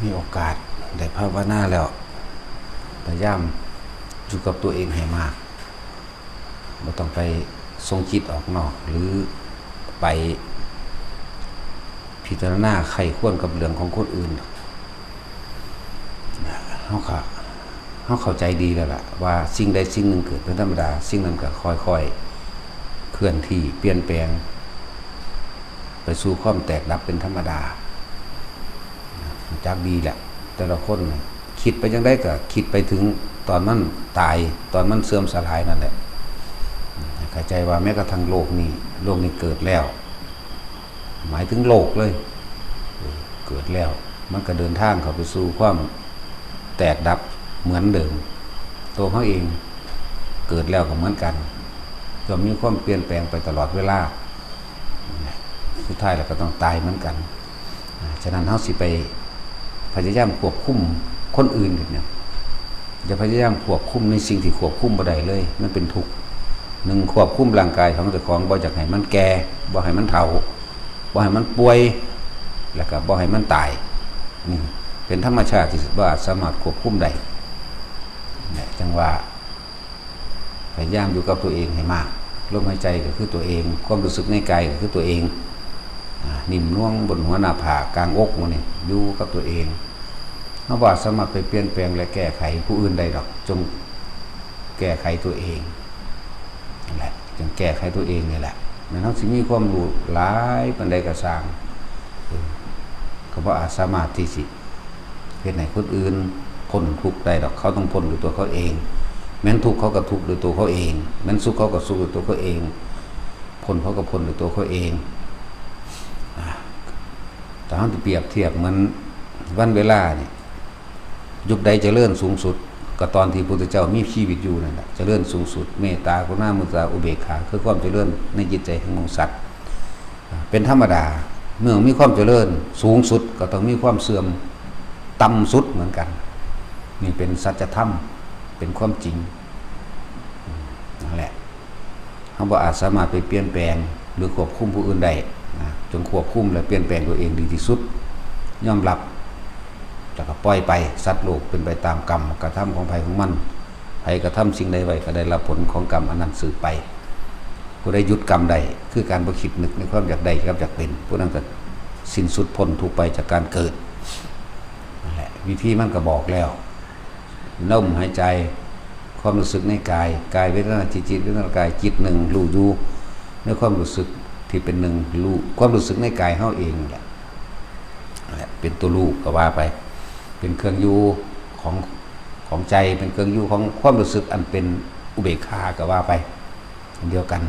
ມີໂອກາດໄດ້ພາວະນາແລ້ວ ພະຍາຍາມຢູ່ກັບຕົວເອງໃຫ້ມາກ, ບໍ່ຕ້ອງໄປສົ່ງຈິດອອກນອກ ຫຼື ໄປພິຈາລະນາໃຄ່ຄວນກັບເລື່ອງຂອງຄົນອື່ນ. ເຮົາກະ ເຮົາເຂົ້າໃຈດີແລ້ວລະ ວ່າສິ່ງໃດສິ່ງໜຶ່ງເກີດເປັນທຳມະດາ, ສິ່ງນັ້ນກະຄ່ອຍໆເຄື່ອນທີ່ປ່ຽນແປງໄປສູ່ຄວາມແຕກດັບເປັນທຳມະດາ. ຮູ້ຈັກດີແຫຼະ ແຕ່ລະຄົນນະ ຄິດໄປຈັ່ງໃດກະຄິດໄປເຖິງຕອນມັນຕາຍ, ຕອນມັນເສື່ອມສະຫຼາຍນັ້ນແຫຼະ. ໃຫ້ເຂົ້າໃຈວ່າແມ້ກະທັ່ງໂລກນີ້, ໂລກນີ້ເກີດແລ້ວ ໝາຍເຖິງໂລກເລີຍ, ເກີດແລ້ວມັນກະເດີນທາງເຂົ້າໄປສູ່ຄວາມແຕກດັບເໝືອນເດີມ. ໂຕເຮົາເອງເກີດແລ້ວກະເໝືອນກັນ, ຍ່ອມມີຄວາມປ່ຽນແປງໄປຕະຫຼອດເວລາ. ສຸດທ້າຍແລ້ວກະຕ້ອງຕາຍເໝືອນກັນ. ອາ ສະນັ້ນເຮົາຊິໄປພະຍາຍາມຄວບຄຸມຄົນອື່ນເຮັດຫຍັງ? ຢ່າພະຍາຍາມຄວບຄຸມໃນສິ່ງທີ່ຄວບຄຸມບໍ່ໄດ້ເລີຍ, ມັນເປັນທຸກ. ໜຶ່ງ, ຄວບຄຸມຮ່າງກາຍຂອງເຈົ້າຂອງ ບໍ່ຢາກໃຫ້ມັນແກ່, ບໍ່ໃຫ້ມັນເຖົ້າ, ບໍ່ໃຫ້ມັນປ່ວຍ ແລ້ວກະບໍ່ໃຫ້ມັນຕາຍ. ນີ້ເປັນທຳມະຊາດທີ່ບໍ່ອາດສາມາດຄວບຄຸມໄດ້. ແຫຼະ ຈັ່ງວ່າ ພະຍາຍາມຢູ່ກັບຕົວເອງໃຫ້ມາກ. ລົມຫາຍໃຈກະຄືຕົວເອງ, ຄວາມຮູ້ສຶກໃນກາຍກະຄືຕົວເອງ. ອາ ນິ້ມນວງບົນຫົວໜ້າຜາກ ກາງອົກໝູ່ນີ້ ຢູ່ກັບຕົວເອງ. ເຮົາບໍ່ສາມາດໄປປ່ຽນແປງ ແລະ ແກ້ໄຂຜູ້ອື່ນໄດ້ດອກ, ຈົ່ງແກ້ໄຂຕົວເອງນັ້ນແຫຼະ, ຈົ່ງແກ້ໄຂຕົວເອງນີ້ແຫຼະ. ແມ່ນເຮົາຊິມີຄວາມຮູ້ຫຼາຍປານໃດກະຊ່າງ, ເອີ ກະບໍ່ອາດສາມາດທີ່ຊິ ເຮັດໃຫ້ຄົນອື່ນພົ້ນທຸກໄດ້ດອກ. ເຂົາຕ້ອງພົ້ນດ້ວຍຕົວເຂົາເອງ. ແມ່ນທຸກເຂົາກະທຸກດ້ວຍຕົວເຂົາເອງ, ແມ່ນສຸກເຂົາກະສຸກດ້ວຍຕົວເຂົາເອງ, ພົ້ນເຂົາກະພົ້ນດ້ວຍຕົວເຂົາເອງ. ອາ ຖ້າເຮົາຈະປຽບທຽບເໝືອນວັນເວລານີ້, ຍຸກໃດຈະເລີນສູງສຸດ? ກະຕອນທີ່ພຸດທະເຈົ້າມີຊີວິດຢູ່ນັ້ນແຫຼະ ຈະເລີນສູງສຸດ. ເມດຕາ, ກະຣຸນາ, ມຸດຕາ, ອຸເບກຂາ ຄືຄວາມຈະເລີນໃນຈິດໃຈຂອງໝູ່ສັດ. ເປັນທຳມະດາ ເມື່ອມີຄວາມຈະເລີນສູງສຸດ ກະຕ້ອງມີຄວາມເສື່ອມຕ່ຳສຸດເໝືອນກັນ. ນີ້ເປັນສັດຈະທຳ ເປັນຄວາມຈິງ ນັ້ນແຫຼະ. ເຮົາບໍ່ອາດສາມາດໄປປ່ຽນແປງ ຫຼື ຄວບຄຸມຜູ້ອື່ນໄດ້ນະ, ຈົ່ງຄວບຄຸມ ແລະ ປ່ຽນແປງຕົວເອງດີທີ່ສຸດ. ຍອມຮັບ ແລ້ວກະປ່ອຍໄປ. ສັດໂລກເປັນໄປຕາມກຳກະທຳຂອງໃຜຂອງມັນ. ໃຜກະທຳສິ່ງໃດໄວ້ ກະໄດ້ຮັບຜົນຂອງກຳອັນນັ້ນສືບໄປ. ຜູ້ໃດຢຸດກຳໄດ້ ຄືການບໍ່ຄິດນຶກໃນຄວາມຢາກໄດ້ກັບຢາກເປັນ, ຜູ້ນັ້ນກະສິ້ນສຸດພົ້ນທຸກໄປຈາກການເກີດ. ນັ້ນແຫຼະ ວິທີມັນກະບອກແລ້ວ, ລົມຫາຍໃຈ, ຄວາມຮູ້ສຶກໃນກາຍ, ກາຍເວທະນາ, ຈິດ, ຈິດເວທະນາ, ກາຍຈິດໜຶ່ງ, ຮູ້ຢູ່ໃນຄວາມຮູ້ສຶກທີ່ເປັນໜຶ່ງ, ຮູ້ຄວາມຮູ້ສຶກໃນກາຍເຮົາເອງນີ້ແຫຼະ. ແຫຼະ ເປັນຕົວຮູ້ກະວ່າໄປ, ເປັນເຄື່ອງຢູ່ຂອງ ຂອງໃຈ, ເປັນເຄື່ອງຢູ່ຂອງຄວາມຮູ້ສຶກອັນເປັນອຸເບກຂາກະວ່າໄປ ອັນດຽວກັນ.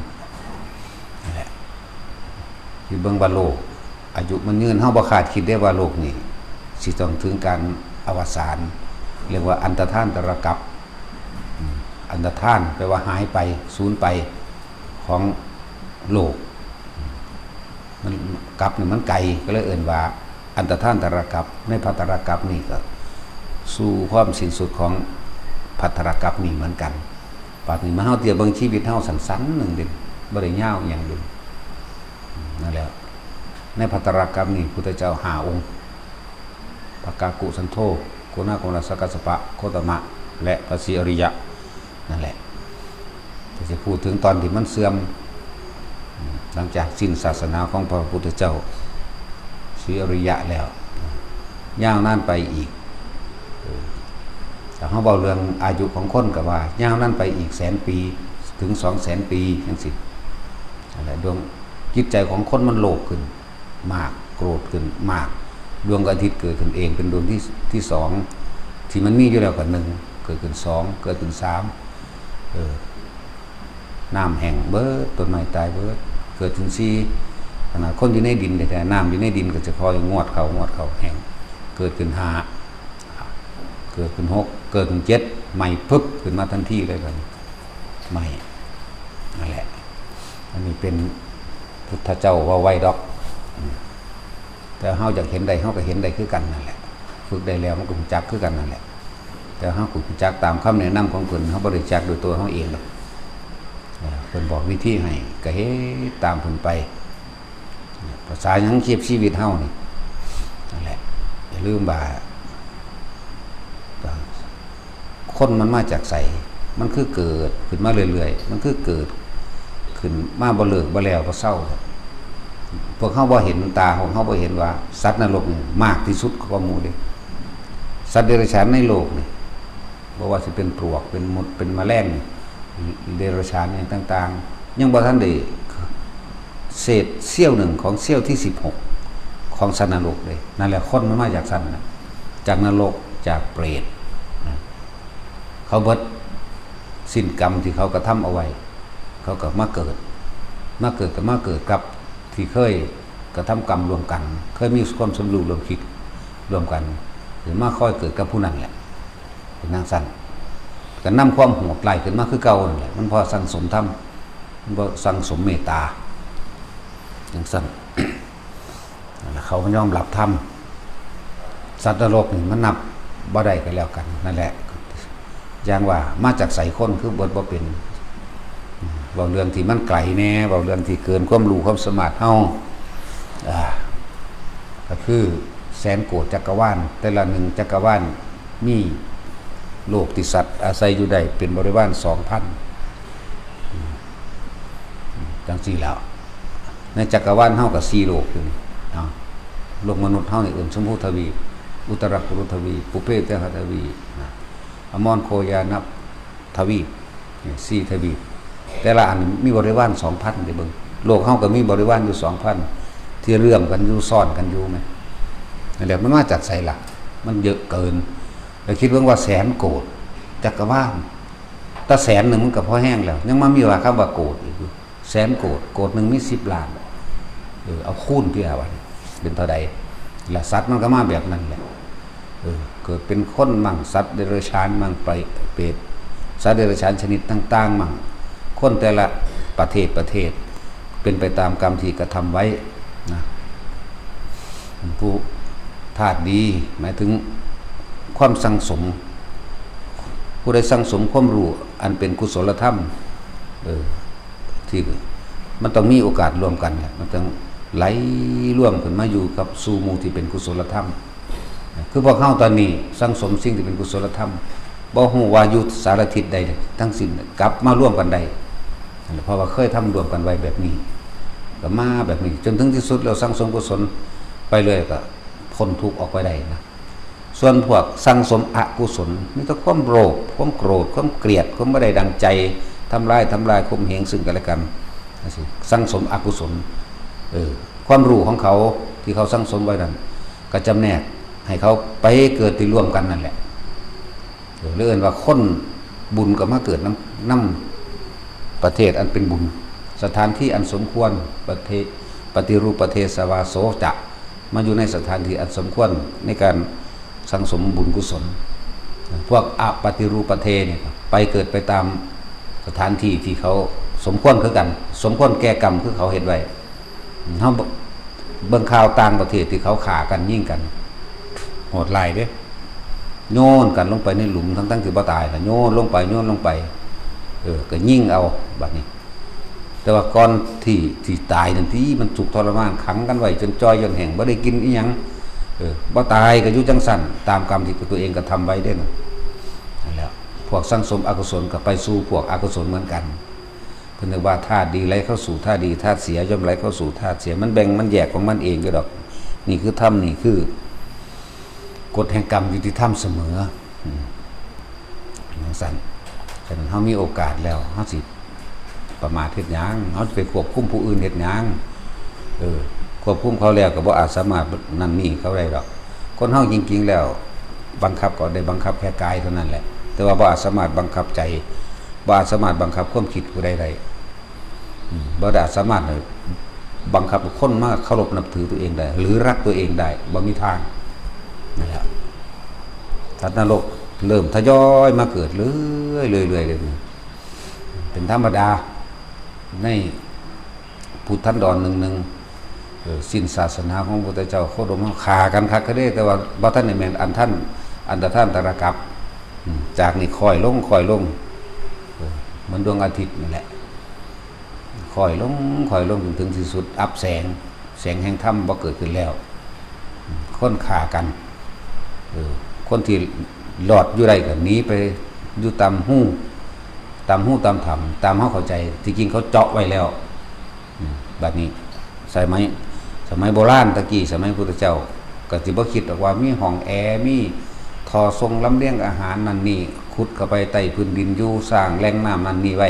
ນັ້ນແຫຼະ ຄິດເບິ່ງວ່າໂລກອາຍຸມັນຍືນ, ເຮົາບໍ່ຄາດຄິດເດ້ວ່າໂລກນີ້ຊິຕ້ອງເຖິງການອະວະສານ, ເອີ້ນວ່າອັນຕະທານຕະລະກັບ. ອືມ ອັນຕະທານແປວ່າຫາຍໄປ, ສູນໄປຂອງໂລກ. ມັນ ກັບນີ້ມັນໄກ ກະເລີຍເອີ້ນວ່າອັນຕະທານຕະລະກັບ. ໃນພັດຕະລະກັບນີ້ກະສູ່ຄວາມສິ້ນສຸດຂອງພັດຕະລະກັບນີ້ເໝືອນກັນ. ບາດນີ້ມາເຮົາທຽບເບິ່ງຊີວິດເຮົາສັ້ນໆໜຶ່ງເດ ບໍ່ໄດ້ຍາວອີ່ຫຍັງເດ. ນັ້ນແຫຼະ ໃນພັດຕະລະກັບນີ້ ພຸດທະເຈົ້າຫ້າອົງ ພະກາກຸສັນໂທ, ໂກນາໂຄລະ, ສັກກະສະປະ, ໂຄຕະມະ ແລະ ພະສີອະລິຍະ. ນັ້ນແຫຼະ ກະຊິພູດເຖິງຕອນທີ່ມັນເສື່ອມ ຫຼັງຈາກສິ້ນສາສະໜາຂອງພະພຸດທະເຈົ້າສີອະລິຍະແລ້ວ ຍາວນານໄປອີກ. ເອີ ຖ້າເຮົາເວົ້າເລື່ອງອາຍຸຂອງຄົນກະວ່າຍາວນານໄປອີກແສນປີ ເຖິງສອງແສນປີຈັ່ງຊີ້. ນັ້ນແຫຼະ ດວງຈິດໃຈຂອງຄົນມັນໂລບຂຶ້ນ ມາກ ໂກດຂຶ້ນມາກ. ດວງອາທິດເກີດຂຶ້ນເອງເປັນດວງທີ ທີສອງ ທີ່ມັນມີຢູ່ແລ້ວກະໜຶ່ງ ເກີດຂຶ້ນສອງ ເກີດຂຶ້ນສາມ ເອີ ນ້ຳແຫ້ງເບີດ ຕົ້ນໄມ້ຕາຍເບີດ. ເກີດຂຶ້ນສີ່ ຂະໜາດຄົນຢູ່ໃນດິນແທ້ໆ ນ້ຳຢູ່ໃນດິນກະຈະຄ່ອຍງວດເຂົ້າ ງວດເຂົ້າ ແຫ້ງ. ເກີດຂຶ້ນຫ້າ ເກີດຂຶ້ນຫົກ ເກີດຂຶ້ນເຈັດ ໄໝ້ປຶບຂຶ້ນມາທັນທີເລີຍ ບາດນີ້ໄໝ້. ນັ້ນແຫຼະ ອັນນີ້ເປັນ ພຸດທະເຈົ້າເວົ້າໄວ້ດອກ. ແຕ່ເຮົາຢາກເຫັນໄດ້ ເຮົາກະເຫັນໄດ້ຄືກັນນັ້ນແຫຼະ, ຝຶກໄດ້ແລ້ວມັນກະຮູ້ຈັກຄືກັນນັ້ນແຫຼະ. ແຕ່ເຮົາກະຮູ້ຈັກຕາມຄຳແນະນຳຂອງເພິ່ນ ເຮົາບໍ່ໄດ້ຈັກດ້ວຍຕົວເຮົາເອງດອກ. ເອີ ເພິ່ນບອກວິທີໃຫ້ ກະເຮັດຕາມເພິ່ນໄປ. ພາສາຫຍັງ ທຽບຊີວິດເຮົານີ້ ນັ້ນແຫຼະ. ຢ່າລືມວ່າ ຄົນມັນມາຈາກໃສ? ມັນຄືເກີດຂຶ້ນມາເລື້ອຍໆ ມັນຄືເກີດຂຶ້ນມາບໍ່ເລີກບໍ່ແລ້ວບໍ່ເຊົາ. ພວກເຮົາບໍ່ເຫັນ ຕາຂອງເຮົາບໍ່ເຫັນວ່າສັດນະລົກນີ້ມາກທີ່ສຸດກວ່າໝູ່ເດ້. ສັດເດຍລະສານໃນໂລກນີ້ ບໍ່ວ່າຊິເປັນປວກ ເປັນມົດ ເປັນມະແລງ ເດຍລະສານຫຍັງຕ່າງໆ ຍັງບໍ່ທັນໄດ້ເສດສ່ຽວໜຶ່ງຂອງສ່ຽວທີສິບຫົກຂອງສັດນະລົກເດ້. ນັ້ນແຫຼະ ຄົນມັນມາຈາກສັດນະ ຈາກນະລົກ ຈາກເປຣດນະ. ເຂົາເບິດສິນກຳທີ່ເຂົາກະທຳເອົາໄວ້ ເຂົາກໍມາເກີດ ມາເກີດກໍມາເກີດກັບທີ່ເຄີຍກະທຳກຳລວມກັນ ເຄີຍມີຄວາມສົມຮູ້ຮ່ວມຄິດຮ່ວມກັນ ຫຼືມາຄອຍເກີດກັບຜູ້ນັ້ນແຫຼະ ເປັນຈັ່ງຊັ້ນ ກໍນຳຄວາມໂຫດຮ້າຍຂຶ້ນມາຄືເກົ່ານັ້ນແຫຼະ. ມັນເພາະສັງສົມທຳ ມັນເພາະສັງສົມເມດຕາ ຈັ່ງຊັ້ນ ເຂົາຍອມຮັບທຳ. ສັດນະລົກນີ້ມັນນັບບໍ່ໄດ້ກໍແລ້ວກັນ ນັ້ນແຫຼະ ຢ່າງວ່າມາຈາກໃສ ຄົນຄືເບິດບໍ່ເປັນ. ເວົ້າເລື່ອງທີ່ມັນໄກແດ່ ເວົ້າເລື່ອງທີ່ເກີນຄວາມຮູ້ຄວາມສາມາດເຮົາ ອ່າ ກໍຄືແສນໂກດຈັກກະວານ ແຕ່ລະໜຶ່ງຈັກກະວານມີໂລກທີ່ສັດອາໄສຢູ່ໄດ້ເປັນບໍລິວານສອງພັນ ຈັ່ງຊີ້ແລ້ວ ໃນຈັກກະວານເຮົາກໍສີ່ໂລກຢູ່ນີ້ເນາະ. ໂລກມະນຸດເຮົານີ້ເອີ້ນຊົມພູທະວີບ ອຸດຕະຣະກຸລຸທະວີບ ປຸບເພເຕຫະທະວີບນະ ອະມອນໂຄຍານະທະວີບ ນີ້ສີ່ທະວີບ ແຕ່ລະອັນມີບໍລິວານສອງພັນເດ້ເບິ່ງ. ໂລກເຮົາກໍມີບໍລິວານຢູ່ສອງພັນ ທີ່ເຊື່ອມກັນຢູ່ ຊ້ອນກັນຢູ່ແມ່ນ ນັ້ນແຫຼະ. ມັນມາຈາກໃສລະ? ມັນເຍາະເກີນ. ແລ້ວຄິດເບິ່ງວ່າແສນໂກດຈັກກະວານ ແຕ່ແສນໜຶ່ງມັນກໍພໍແຮງແລ້ວ ຍັງມາມີວ່າຄຳວ່າໂກດອີກຢູ່ ແສນໂກດ ໂກດໜຶ່ງມີສິບລ້ານ ເອີ ເອົາຄູນຕິລະບັດນີ້ ເປັນເທົ່າໃດ? ລະສັດມັນກໍມາແບບນັ້ນແຫຼະ ເອີ ເກີດເປັນຄົນໝັ້ງ ສັດເດຍລະສານໝັ້ງ ໄປເປດ ສັດເດຍລະສານຊະນິດຕ່າງໆໝັ້ງ ຄົນແຕ່ລະປະເທດ ປະເທດ ເປັນໄປຕາມກຳທີ່ກະທຳໄວ້ນະ. ຜູ້ທາດດີ ໝາຍເຖິງຄວາມສັງສົມ ຜູ້ໃດສັງສົມຄວາມຮູ້ອັນເປັນກຸສົລະທຳ ເອີ ທີ່ມັນຕ້ອງມີໂອກາດລວມກັນແຫຼະ ມັນຕ້ອງໄຫຼລວມຂຶ້ນມາຢູ່ກັບສູ່ໝູ່ທີ່ເປັນກຸສົລະທຳ. ຄືພວກເຮົາຕອນນີ້ສັງສົມສິ່ງທີ່ເປັນກຸສົລະທຳ ບໍ່ຮູ້ວ່າຢູ່ສາລະທິດໃດທັງສິ້ນ ກັບມາລວມກັນໄດ້ ເພາະວ່າເຄີຍທຳລວມກັນໄວ້ແບບນີ້ ກໍມາແບບນີ້ ຈົນເຖິງທີ່ສຸດແລ້ວ ສັງສົມກຸສົນໄປເລື້ອຍ ກໍພົ້ນທຸກອອກໄປໄດ້ນະ. ສ່ວນພວກສັງສົມອະກຸສົນ ມີແຕ່ຄວາມໂລບ ຄວາມໂກດ ຄວາມກຽດ ຄວາມບໍ່ໄດ້ດັ່ງໃຈ ທຳລາຍ ທຳລາຍຂົ່ມເຫງຊຶ່ງກັນແລະກັນ ຈັ່ງຊີ້ ສັງສົມອະກຸສົນ ເອີ ຄວາມຮູ້ຂອງເຂົາທີ່ເຂົາສັງສົມໄວ້ນັ້ນ ກໍຈຳແນກໃຫ້ເຂົາໄປເກີດທີ່ລວມກັນນັ້ນແຫຼະ. ເອີ ຫຼືເອີ້ນວ່າຄົນບຸນກໍມາເກີດນຳ ນຳປະເທດອັນເປັນບຸນ ສະຖານທີ່ອັນສົມຄວນ ປະເທ ປະຕິຮູບປະເທສະວາໂສຈະ ມາຢູ່ໃນສະຖານທີ່ອັນສົມຄວນໃນການສັງສົມບຸນກຸສົນ. ພວກອະປະຕິຮູບປະເທນີ້ໄປເກີດໄປຕາມສະຖານທີ່ທີ່ເຂົາສົມຄວນຄືກັນ ສົມຄວນແກ່ກຳຄືເຂົາເຮັດໄວ້. ເຮົາເບິ່ງ ເບິ່ງຂ່າວຕ່າງປະເທດທີ່ເຂົາຂ້າກັນຍິງກັນ ໂຫດຮ້າຍເດ້ ໂຍນກັນລົງໄປໃນຫຼຸມ ທັງໆທີ່ບໍ່ຕາຍລະ ໂຍນລົງໄປ ໂຍນລົງໄປ ເອີ ກໍຍິງເອົາບັດນີ້. ແຕ່ວ່າກ່ອນທີ່ ທີ່ຕາຍນັ້ນຕິ ມັນທຸກທໍລະມານ ຂັງກັນໄວ້ຈົນຈ່ອຍຈົນແຫ້ງ ບໍ່ໄດ້ກິນອີ່ຫຍັງ ເອີ ບໍ່ຕາຍກໍຢູ່ຈັ່ງຊັ້ນ ຕາມກຳທີ່ຕົວເອງກະທຳໄວ້ເດ້ນັ້ນ. ນັ້ນແຫຼະ ພວກສັງສົມອະກຸສົນກໍໄປສູ່ພວກອະກຸສົນເໝືອນກັນ. ເພິ່ນເອີ້ນວ່າທາດດີໄຫຼເຂົ້າສູ່ທາດດີ ທາດເສຍຍ່ອມໄຫຼເຂົ້າສູ່ທາດເສຍ ມັນແບ່ງມັນແຍກຂອງມັນເອງຢູ່ດອກ. ນີ້ຄືທຳ ນີ້ຄືກົດແຫ່ງກຳຍຸຕິທຳສະເໝີ ອືມ ຈັ່ງຊັ້ນ. ສະນັ້ນເຮົາມີໂອກາດແລ້ວ ເຮົາຊິປະໝາດເຮັດຫຍັງ? ເຮົາຊິໄປຄວບຄຸມຜູ້ອື່ນເຮັດຫຍັງ? ເອີ ຄວບຄຸມເຂົາແລ້ວກໍບໍ່ອາດສາມາດນັ້ນນີ້ເຂົາໄດ້ດອກ. ຄົນເຮົາຈິງໆແລ້ວ ບັງຄັບກໍໄດ້ບັງຄັບແຄ່ກາຍເທົ່ານັ້ນແຫຼະ ແຕ່ວ່າບໍ່ອາດສາມາດບັງຄັບໃຈ ບໍ່ອາດສາມາດບັງຄັບຄວາມຄິດຜູ້ໃດໄດ້. ອືມ ບໍ່ໄດ້ສາມາດໃຫ້ບັງຄັບໃຫ້ຄົນມາເຄົາລົບນັບຖືຕົວເອງໄດ້ ຫຼື ຮັກຕົວເອງໄດ້ ບໍ່ມີທາງ. ນັ້ນແຫຼະ ສັດນະລົກເລີ່ມທະຍອຍມາເກີດເລື້ອຍໆ ເລື້ອຍໆ ເປັນທຳມະດາໃນພຸດທັນດອນໜຶ່ງໆ. ເອີ ສິ້ນສາສະໜາຂອງພະພຸດທະເຈົ້າ ໂຄດົມເຮົາຂ້າກັນຄັກກະເດ້ ແຕ່ວ່າບໍ່ທັນໄດ້ແມ່ນອັນທັນ ອັນຕະທານຕະລະກັບ. ອືມ ຈາກນີ້ຄ່ອຍລົງ ຄ່ອຍລົງ ເອີ ເໝືອນດວງອາທິດນີ້ແຫຼະ ຄ່ອຍລົງ ຄ່ອຍລົງ ຈົນເຖິງທີ່ສຸດ ອັບແສງ ແສງແຫ່ງທຳບໍ່ເກີດຂຶ້ນແລ້ວ. ອືມ ຄົນຂ້າກັນ ເອີ ຄົນທີ່ລອດຢູ່ໄດ້ກໍໜີໄປ ຢູ່ຕາມຮູ ຕາມຮູຕາມຖ້ຳ ຕາມເຮົາເຂົ້າໃຈ ທີ່ຈິງເຂົາເຈາະໄວ້ແລ້ວ. ອືມ ບັດນີ້ ສະໄໝ ສະໄໝໂບລານຕະກີ້ ສະໄໝພຸດທະເຈົ້າ ກໍຊິບໍ່ຄິດດອກວ່າມີຫ້ອງແອ ມີທໍ່ສົ່ງລຳລຽງອາຫານນັ້ນນີ້ ຂຸດເຂົ້າໄປໃຕ້ພື້ນດິນ ຢູ່ສ້າງແຫຼ່ງນ້ຳນັ້ນນີ້ໄວ້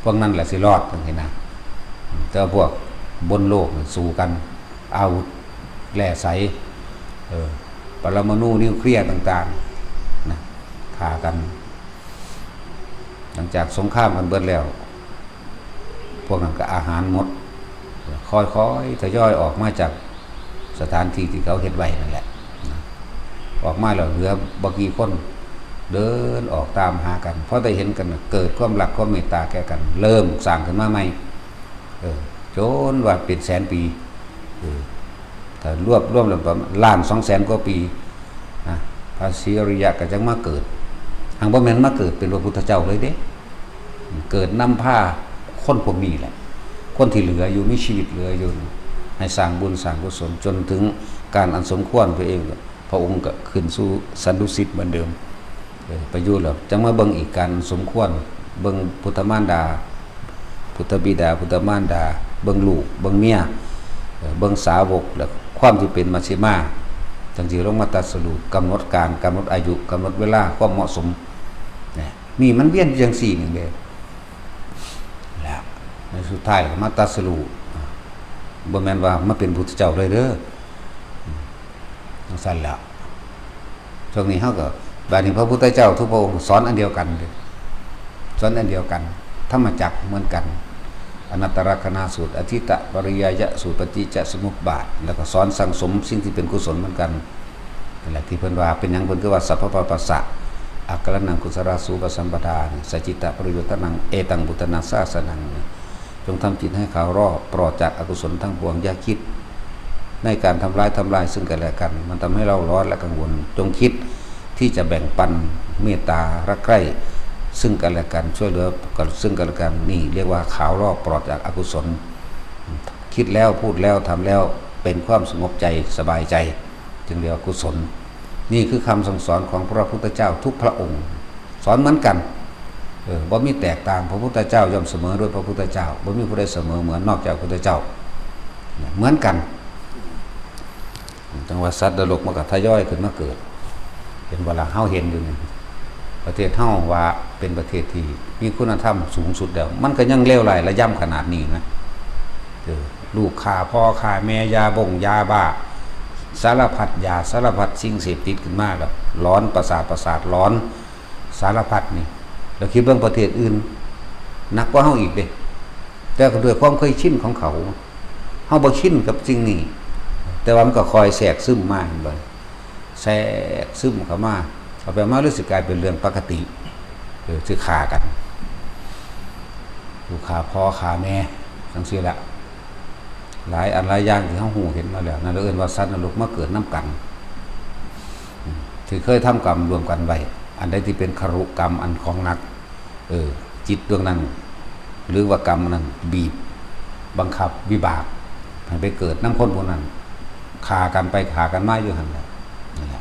ພວກນັ້ນລະຊິລອດ ຈັ່ງຊີ້ນະ. ແຕ່ວ່າພວກບົນໂລກນີ້ສູ້ກັນ ອາວຸດແລ່ໃສ ເອີ ປະລະມະນູນິວເຄລຍຕ່າງໆນະ ຂ້າກັນ. ຫຼັງຈາກສົງຄາມກັນເບິດແລ້ວ ພວກນັ້ນກໍອາຫານໝົດ ຄ່ອຍໆທະຍອຍອອກມາຈາກສະຖານທີ່ທີ່ເຂົາເຮັດໄວ້ນັ້ນແຫຼະນະ. ອອກມາແລ້ວເຫຼືອບໍ່ກີ່ຄົນ ເດີນອອກຕາມຫາກັນ ພໍໄດ້ເຫັນກັນ ເກີດຄວາມຮັກຄວາມເມດຕາແກ່ກັນ ເລີ່ມສ້າງຂຶ້ນມາໃໝ່. ເອີ ຈົນວ່າເປັນແສນປີ ເອີ ຖ້າລວບລວມແລ້ວປະມານລ້ານສອງແສນກວ່າປີນະ ພະສີອະລິຍະກໍຈັ່ງມາເກີດ. ຫາກບໍ່ແມ່ນມາເກີດເປັນພະພຸດທະເຈົ້າເລີຍເດ້ ເກີດນຳພາຄົນພວກນີ້ແຫຼະ ຄົນທີ່ເຫຼືອຢູ່ ມີຊີວິດເຫຼືອຢູ່ ໃຫ້ສ້າງບຸນສ້າງກຸສົນ ຈົນເຖິງການອັນສົມຄວນ ພະເອງ ພະອົງກໍຂຶ້ນສູ່ສັນຕຸສິດເໝືອນເດີມ. ເອີ ໄປຢູ່ແລ້ວ ຈັ່ງມາເບິ່ງອີກການສົມຄວນ ເບິ່ງພຸດທະມານດາ ພຸດທະບິດາ ພຸດທະມານດາ ເບິ່ງລູກ ເບິ່ງເມຍ ເອີ ເບິ່ງສາວົກ ແລະ ຄວາມທີ່ເປັນມັດຊິມາ ຈັ່ງຊິລົງມາຕັດສະຮູ້ ກຳນົດການ ກຳນົດອາຍຸ ກຳນົດເວລາ ຄວາມເໝາະສົມ ນະ. ນີ້ມັນວຽນຢູ່ຈັ່ງຊີ້ໜຶ່ງເດ້ ແລ້ວໃນສຸດທ້າຍກໍມາຕັດສະຮູ້ ບໍ່ແມ່ນວ່າມາເປັນພຸດທະເຈົ້າເລີຍເດີ. ຈັ່ງຊັ້ນແຫຼະ ຊ່ວງນີ້ເຮົາກໍ ບາດນີ້ພະພຸດທະເຈົ້າທຸກພະອົງສອນອັນດຽວກັນເດ້ ສອນອັນດຽວກັນ ທຳມະຈັກເໝືອນກັນ ອະນັດຕະລັກຂະນະສູດ ອະທິດຕະປະລິຍາຍະສູດ ປະຕິດຈະສະມຸບບາດ ແລ້ວກໍສອນສັ່ງສົມສິ່ງທີ່ເປັນກຸສົນເໝືອນກັນ. ນັ້ນແຫຼະທີ່ເພິ່ນວ່າ ເປັນຫຍັງເພິ່ນຄືວ່າ ສັບພະປາປັດສະ ອາກາລະນັງ ກຸສະລາສູປະສຳປະທາ ສັດຈິດຕະປະໂຍຊະຕະນັງ ເອຕັງ ພຸດທະນາສາສະນັງ ຈົ່ງທຳຈິດໃຫ້ຂາວຫຼໍ່ ປອດຈາກອະກຸສົນທັງປວງ. ຢ່າຄິດໃນການທຳລາຍ ທຳລາຍເຊິ່ງກັນແລະກັນ ມັນທຳໃຫ້ເຮົາຮ້ອນ ແລະ ກັງວົນ. ຈົ່ງຄິດທີ່ຈະແບ່ງປັນເມດຕາ ຮັກໃຄ່ເຊິ່ງກັນແລະກັນ ຊ່ວຍເຫຼືອກັນເຊິ່ງກັນແລະກັນ ນີ້ລຽກວ່າຂາວຫຼໍ່ ປອດຈາກອະກຸສົນ. ຄິດແລ້ວ ພູດແລ້ວ ທຳແລ້ວ ເປັນຄວາມສະຫງົບໃຈ ສະບາຍໃຈ ຈຶ່ງເອີ້ນວ່າກຸສົນ. ນີ້ຄືຄຳສັ່ງສອນຂອງພະພຸດທະເຈົ້າທຸກພະອົງ ສອນເໝືອນກັນ ເອີ ບໍ່ມີແຕກຕ່າງ. ພະພຸດທະເຈົ້າຍ່ອມສະເໝີດ້ວຍພະພຸດທະເຈົ້າ ບໍ່ມີຜູ້ໃດສະເໝີເໝືອນນອກຈາກພະພຸດທະເຈົ້າ ເໝືອນກັນ. ຈັ່ງວ່າສັດນະລົກມັນກໍທະຍອຍຂຶ້ນມາເກີດ ເຫັນບໍ່ລະ? ເຮົາເຫັນຢູ່ນີ້ ປະເທດເຮົາວ່າເປັນປະເທດທີ່ມີຄຸນນະທຳສູງສຸດແລ້ວ ມັນກໍຍັງເລວຮ້າຍລະຍຳຂະໜາດນີ້ນະ. ເອີ ລູກຂ້າພໍ່ຂ້າແມ່ ຢາບົ້ງຢາບ້າ ສາລະພັດຢາ ສາລະພັດສິ່ງເສບຕິດຂຶ້ນມາ ກໍຫຼອນປະສາດ ປະສາດຫຼອນ ສາລະພັດນີ້. ແລ້ວຄິດເບິ່ງປະເທດອື່ນໜັກກວ່າເຮົາອີກເດ້ ແຕ່ກໍດ້ວຍຄວາມເຄີຍຊິນຂອງເຂົາ ເຮົາບໍ່ຊິນກັບສິ່ງນີ້ ແຕ່ວ່າມັນກໍຄ່ອຍແຊກຊຶມມາ ເຫັນບໍ່? ແຊກຊຶມເຂົ້າມາ ເອົາໄປມາ ຫຼື ຊິກາຍເປັນເລື່ອງປະກະຕິ ເອີ ຊິຂ້າກັນ ລູກຂ້າພໍ່ຂ້າແມ່ ຈັ່ງຊີ້ລະ. ຫຼາຍອັນຫຼາຍຢ່າງທີ່ເຮົາຮູ້ເຫັນມາແລ້ວ ນັ້ນລະເອີ້ນວ່າສັດນະລົກມາເກີດນຳກັນ ທີ່ເຄີຍທຳກຳລວມກັນໄວ້. ອັນໃດທີ່ເປັນຄະລຸກຳອັນຂອງໜັກ ເອີ ຈິດດວງນັ້ນ ຫຼືວ່າກຳນັ້ນບີບບັງຄັບວິບາກໃຫ້ໄປເກີດນຳຄົນຜູ້ນັ້ນ ຂ້າກັນໄປຂ້າກັນມາຢູ່ຫັ້ນແຫຼະ. ນັ້ນແຫຼະ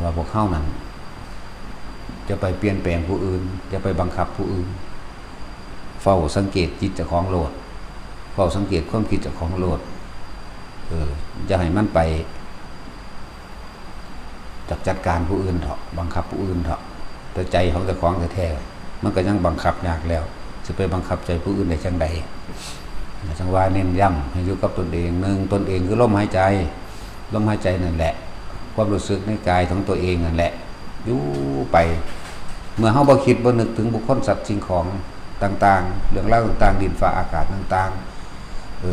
ວ່າພວກເຮົານັ້ນ ຢ່າໄປປ່ຽນແປງຜູ້ອື່ນ ຢ່າໄປບັງຄັບຜູ້ອື່ນ ເຝົ້າສັງເກດຈິດເຈົ້າຂອງໂລດ ເຝົ້າສັງເກດຄວາມຄິດເຈົ້າຂອງໂລດ ເອີ ຢ່າໃຫ້ມັນໄປຈັດການຜູ້ອື່ນເຖາະ ບັງຄັບຜູ້ອື່ນເຖາະ ແຕ່ໃຈຂອງເຈົ້າຂອງແທ້ໆ ມັນກໍຍັງບັງຄັບຍາກແລ້ວ ຊິໄປບັງຄັບໃຈຜູ້ອື່ນໄດ້ຈັ່ງໃດ? ຈັ່ງວ່າເນັ້ນຢ້ຳໃຫ້ຢູ່ກັບຕົນເອງ ໜຶ່ງ ຕົນເອງຄືລົມຫາຍໃຈ ລົມຫາຍໃຈນັ້ນແຫຼະ ຄວາມຮູ້ສຶກໃນກາຍຂອງຕົວເອງນັ້ນແຫຼະ ຢູ່ໄປ ເມື່ອເຮົາບໍ່ຄິດບໍ່ນຶກເຖິງບຸກຄົນ ສັດ ສິ່ງຂອງຕ່າງໆ ເລື່ອງລາວຕ່າງໆ ດິນຟ້າອາກາດຕ່າງໆ ເອີ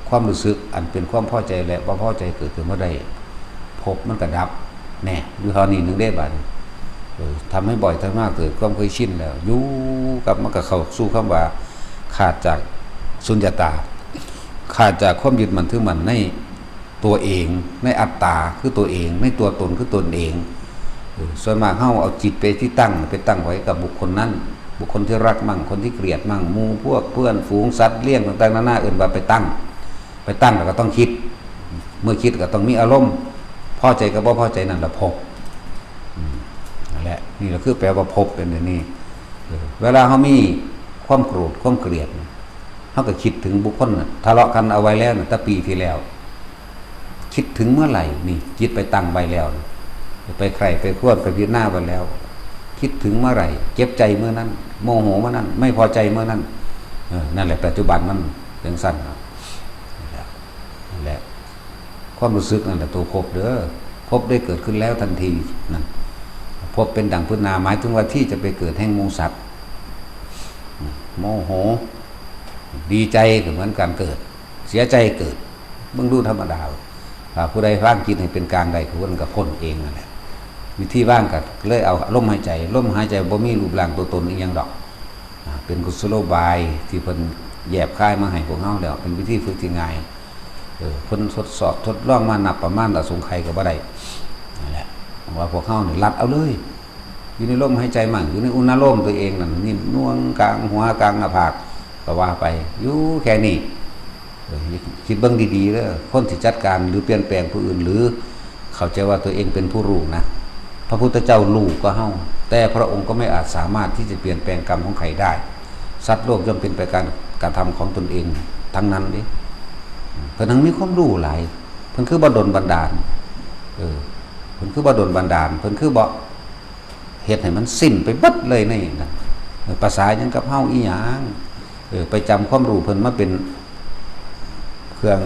ຄວາມຮູ້ສຶກອັນເປັນຄວາມພໍໃຈ ແລະ ບໍ່ພໍໃຈເກີດຂຶ້ນມາໄດ້ ພົບມັນກໍດັບ ແນ່ ຢູ່ເທົ່ານີ້ໜຶ່ງເດ້ບາດນີ້ ເອີ ທຳໃຫ້ບ່ອຍທຳມາເກີດຄວາມເຄີຍຊິນແລ້ວ ຢູ່ກັບມັນກໍເຂົ້າສູ່ຄຳວ່າ ຂາດຈາກສຸນຍະຕາ ຂາດຈາກຄວາມຍຶດໝັ້ນຖືໝັ້ນໃນ ຕົວເອງ ໃນອັດຕາຄືຕົວເອງ ໃນຕົວຕົນຄືຕົນເອງ. ເອີ ສ່ວນມາກເຮົາເອົາຈິດໄປທີ່ຕັ້ງ ໄປຕັ້ງໄວ້ກັບບຸກຄົນນັ້ນ ບຸກຄົນທີ່ຮັກມັ້ງ ຄົນທີ່ກຽດມັ້ງ ໝູ່ພວກເພື່ອນຝູງ ສັດລ້ຽງຕ່າງໆນານາ ເອີ້ນວ່າໄປຕັ້ງ ໄປຕັ້ງແລ້ວກໍຕ້ອງຄິດ ເມື່ອຄິດກໍຕ້ອງມີອາລົມ ພໍໃຈກັບບໍ່ພໍໃຈ ນັ້ນລະພົບ ອືມ ນັ້ນແຫຼ ນີ້ລະຄືແປວ່າພົບເປັນອັນນີ້. ເອີ ເວລາເຮົາມີຄວາມໂກຣດຄວາມເກລີຍດ ເຮົາກໍຄິດເຖິງບຸກຄົນນະ ທະເລາະກັນເອົາໄວ້ແລ້ວນະ ແຕ່ປີທີ່ແລ້ວ ຄິດເຖິງເມື່ອໄຫຼນີ້ ຈິດໄປຕັ້ງໄວ້ແລ້ວນະ ໄປໃຄ່ໄປຄວນໄປພິຈາລະນາໄວ້ແລ້ວ ຄິດເຖິງເມື່ອໄຫຼ ເຈັບໃຈເມື່ອນັ້ນ ໂມໂຫເມື່ອນັ້ນ ໄມ່ພໍໃຈເມື່ອນັ້ນ. ເອີ ນັ້ນແຫຼະ ປັດຈຸບັນມັນຈັ່ງຊັ້ນນະ ນັ້ນແຫຼະ ຄວາມຮູ້ສຶກນັ້ນແຫຼະຕົວພົບເດີ. ພົບໄດ້ເກີດຂຶ້ນແລ້ວທັນທີນັ້ນ. ພົບເປັນດັ່ງພື້ນໜ້າ ໝາຍເຖິງວ່າທີ່ຈະໄປເກີດແຫ່ງໝູ່ສັດ. ໂມໂຫ ດີໃຈກໍເໝືອນການເກີດ ເສຍໃຈເກີດ. ເບິ່ງດູທຳມະດາ ຖ້າຜູ້ໃດວາງຈິດໃຫ້ເປັນກາງໄດ້ ຜູ້ນັ້ນກໍພົ້ນເອງນັ້ນແຫຼະ. ວິທີວາງກໍເລີຍເອົາລົມຫາຍໃຈ ລົມຫາຍໃຈບໍ່ມີຮູບຮ່າງຕົວຕົນອີ່ຫຍັງດອກ. ອາ ເປັນກຸສະໂລບາຍທີ່ເພິ່ນແຍບຄາຍມາໃຫ້ພວກເຮົາແລ້ວ ເປັນວິທີຝຶກທີ່ງ່າຍ. ເອີ ເພິ່ນທົດສອບທົດລອງມານັບປະມານອະສົງໄຂກໍບໍ່ໄດ້. ນັ້ນແຫຼະ ວ່າພວກເຮົານີ້ລັດເອົາເລີຍ ຢູ່ໃນລົມຫາຍໃຈໝັ້ງ ຢູ່ໃນອຸນາໂລມຕົວເອງນັ້ນ ນິ້ມນວງກາງຫົວກາງໜ້າຜາກກໍວ່າໄປ ຢູ່ແຄ່ນີ້. ເອີ ຄິດເບິ່ງດີໆເດີ ຄົນທີ່ຈັດການ ຫຼື ປ່ຽນແປງຜູ້ອື່ນ ຫຼື ເຂົ້າໃຈວ່າຕົວເອງເປັນຜູ້ຮູ້ນະ. ພະພຸດທະເຈົ້າຮູ້ກວ່າເຮົາ ແຕ່ພະອົງກໍໄມ່ອາດສາມາດທີ່ຈະປ່ຽນແປງກຳຂອງໃຜໄດ້. ສັດໂລກຍ່ອມເປັນໄປການກະທຳຂອງຕົນເອງທັງນັ້ນເດ້. ເພິ່ນທັງມີຄວາມຮູ້ຫຼາຍ ເພິ່ນຄືບໍ່ດົນບັນດານ? ເອີ ເພິ່ນຄືບໍ່ດົນບັນດານ? ເພິ່ນຄືບໍ່ ເຮັດໃຫ້ມັນສິ້ນໄປເບິດເລີຍໃນນັ້ນ. ເອີ ພາສາຫຍັງກັບເຮົາອີ່ຫຍັງ? ເອີ ໄປຈຳຄວາມຮູ້ເພິ່ນມາເປັນເຄື່ອງ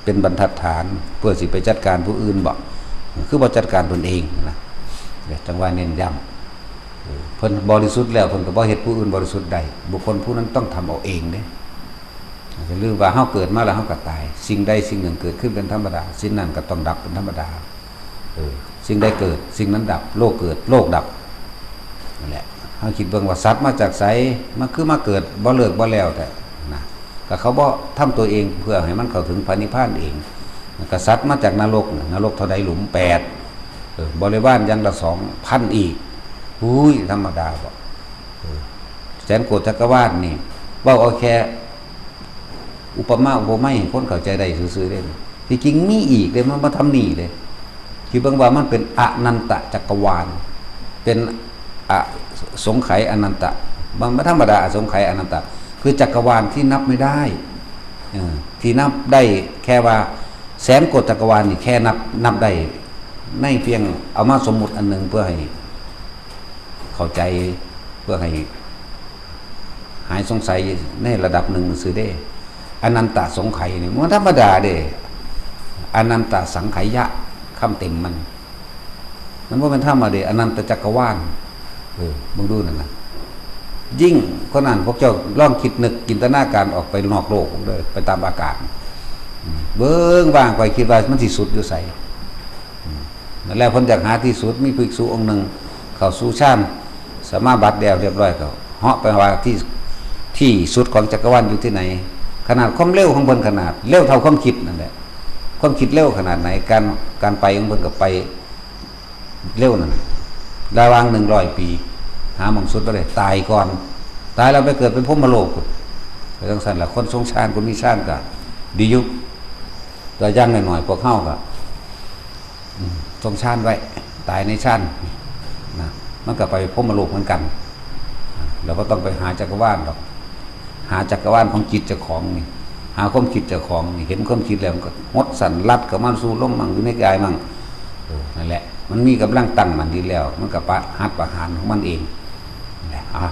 ເປັນບັນທັດຖານ ເພື່ອຊິໄປຈັດການຜູ້ອື່ນບໍ? ຄືບໍ່ຈັດການຕົນເອງນະ? ເອີ ຈັ່ງວ່າເນັ້ນຢ້ຳ ເອີ ເພິ່ນບໍລິສຸດແລ້ວ ເພິ່ນກໍບໍ່ເຮັດຜູ້ອື່ນບໍລິສຸດໄດ້. ບຸກຄົນຜູ້ນັ້ນຕ້ອງທຳເອົາເອງເດ້. ຢ່າລືມວ່າເຮົາເກີດມາແລ້ວເຮົາກໍຕາຍ ສິ່ງໃດສິ່ງໜຶ່ງເກີດຂຶ້ນເປັນທຳມະດາ ສິ່ງນັ້ນກໍຕ້ອງດັບເປັນທຳມະດາ. ເອີ ສິ່ງໃດເກີດ ສິ່ງນັ້ນດັບ ໂລກເກີດ ໂລກດັບ. ນັ້ນແຫຼະ ເຮົາຄິດເບິ່ງວ່າສັດມາຈາກໃສ ມັນຄືມາເກີດບໍ່ເລີກບໍ່ແລ້ວແທ້ນະ? ກໍເຂົາບໍ່ທຳຕົວເອງເພື່ອໃຫ້ມັນເຂົ້າເຖິງພະນິບພານເອງ. ກະສັດມາຈາກນະລົກ ນະລົກເທົ່າໃດ? ຫຼຸມແປດ. ເອີ ບໍລິວານຢ່າງລະສອງພັນອີກ. ຫຸ້ຍ ທຳມະດາບໍ? ເອີ ແສນໂກດຈັກກະວານນີ້ ເວົ້າເອົາແຄ່ ອຸປະມາອຸປະໄມໃຫ້ຄົນເຂົ້າໃຈໄດ້ຊື່ໆເດ້. ທີ່ຈິງມີອີກເດ້ ມັນບໍ່ທຳນີ້ເດ້. ຄິດເບິ່ງວ່າມັນເປັນອະນັນຕະຈັກກະວານ ເປັນອະສົງໄຂອະນັນຕະ. ມັນບໍ່ທຳມະດາ ອະສົງໄຂອະນັນຕະ ຄືຈັກກະວານທີ່ນັບໄມ່ໄດ້ ເອີ ທີ່ນັບໄດ້ແຄ່ວ່າແສນໂກດຈັກກະວານນີ້ ແຄ່ນັບ ນັບໄດ້ໃນພຽງ ເອົາມາສົມມຸດອັນໜຶ່ງເພື່ອໃຫ້ເຂົ້າໃຈ ເພື່ອໃຫ້ ຫາຍສົງໄສໃນລະດັບໜຶ່ງຊື່ເດ້. ອະນັນຕະສົງໄຂນີ້ມັນບໍ່ທຳມະດາເດ້. ອະນັນຕະສັງໄຂຍະ ຄຳເຕັມມັນ ມັນບໍ່ແມ່ນທຳມະດາເດ້ ອະນັນຕະຈັກກະວານ. ເອີ ເບິ່ງດູນັ້ນນະ ຍິ່ງກວ່ານັ້ນ ພວກເຈົ້າລອງຄິດນຶກຈິນຕະນາການອອກໄປນອກໂລກເດີ ໄປຕາມອາກາດ. ເບິ່ງວ່າງໄປ ຄິດວ່າມັນຊິສຸດຢູ່ໃສ? ນັ້ນແຫຼະ ເພິ່ນຢາກຫາທີ່ສຸດ. ມີພິກສຸອົງໜຶ່ງເຂົ້າສູ່ຊານສະມາບັດແລ້ວຮຽບຮ້ອຍ ກໍເຫາະໄປວ່າທີ່ ທີ່ສຸດຂອງຈັກກະວານຢູ່ທີ່ໃດ? ຂະໜາດຄວາມເລັວຂອງເພິ່ນ ຂະໜາດເລັວເທົ່າຄວາມຄິດນັ້ນແຫຼະ. ຄວາມຄິດເລັວຂະໜາດໃດ? ການ ການໄປຂອງເພິ່ນກໍໄປເລັວນັ້ນ ລະຫວ່າງໜຶ່ງຮ້ອຍປີ ຫາໝ່ອງສຸດບໍ່ໄດ້ ຕາຍກ່ອນ. ຕາຍແລ້ວໄປເກີດເປັນພົມມະໂລກພຸ້ນ. ກໍຈັ່ງຊັ້ນລະ ຄົນຊົງຊານ ຄົນມີຊານກໍດີຢູ່. ຕົວຢ່າງໜ້ອຍໆ ພວກເຮົາກໍ ອືມ ຊົງຊານໄວ້ ຕາຍໃນຊານນະ ມັນກໍໄປພົມມະໂລກເໝືອນກັນ. ແລ້ວບໍ່ຕ້ອງໄປຫາຈັກກະວານດອກ ຫາຈັກກະວານຂອງຈິດເຈົ້າຂອງນີ້ ຫາຄວາມຄິດເຈົ້າຂອງນີ້ ເຫັນຄວາມຄິດແລ້ວ ມັນກໍຫົດສັ້ນລັດເຂົ້າມາສູ່ລົມໝັ່ງ ຢູ່ໃນກາຍໝັ່ງ. ເອີ ນັ້ນແຫຼະ ມັນມີກຳລັງຕັ້ງໝັ້ນດີແລ້ວ ມັນກໍປະ ຫັດປະຫານຂອງມັນເອງ. ນັ້ນແຫຼະ ອາ